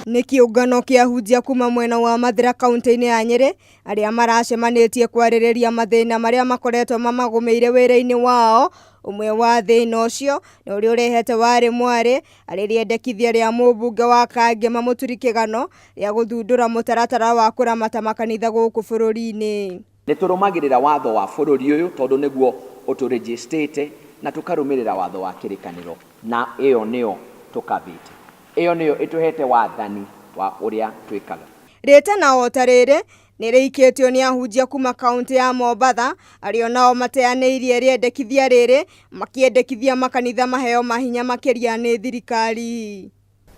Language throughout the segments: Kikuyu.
Nĩ kĩũngano kĩa ahunjia kuma mwena wa Mathĩra kauntĩ-inĩ ya Nyĩrĩ arĩa maracemanĩtie kwarĩrĩria mathĩna marĩa makoretwo mamagũmĩire wĩra-inĩ wao. Ũmwe wa thĩna ũcio nĩ ũrĩa ũrehete warĩ mwarĩ arĩ rĩendekithia rĩa mũmbunge wa Kangema Mũturi Kĩgano rĩa gũthundũra mũtaratara wa kũramata makanitha gũkũ bũrũri-inĩ. Nĩ tũrũmagĩrĩra watho wa bũrũri ũyũ tondũ nĩguo ũtũrĩnjĩstĩte na tũkarũmĩrĩra watho wa kĩrĩkanĩro na ĩyo nĩyo tũkabĩte. Ĩyo nĩyo ĩtũhete wathani wa ũrĩa twĩkaga. Rĩtana o ta rĩrĩ nĩ rĩikĩtio nĩ ahunjia kuma kauntĩ ya Mombatha arĩa onao mateanĩirie rĩendekithia rĩrĩ makĩendekithia makanitha maheo mahinya makĩria nĩ thirikari.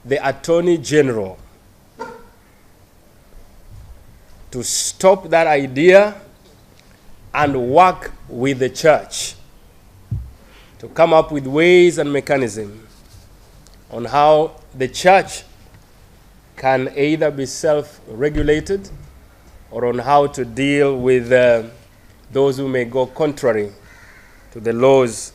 The Attorney General to stop that idea and work with the church to come up with ways and mechanisms on how the church can either be self-regulated or on how to deal with those who may go contrary to the laws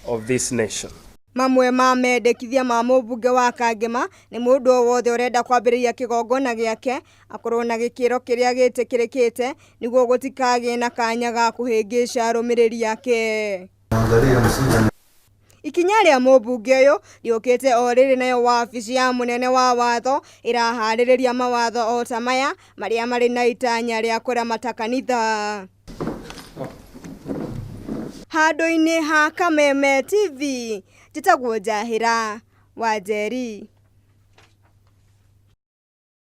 of this nation. Mamwe ma mendekithia ma mũmbunge wa Kangema nĩ mũndũ o wothe ũrenda kwambĩrĩria kĩgongona gĩake akorwo na gĩkĩro kĩrĩa gĩtĩkĩrĩkĩte nĩguo gũtikagĩe na kanya ga kũhĩngĩca arũmĩrĩri ake. Ikinya rĩa mũmbunge ũyũ rĩũkĩte o rĩrĩ nayo wabici ya mũnene wa watho ĩraharĩrĩria mawatho o ta maya marĩa marĩ na itanya rĩa kũramata kanitha. Handũ-inĩ ha Kameme TV, njĩtagwo Njahĩra Wanjeri.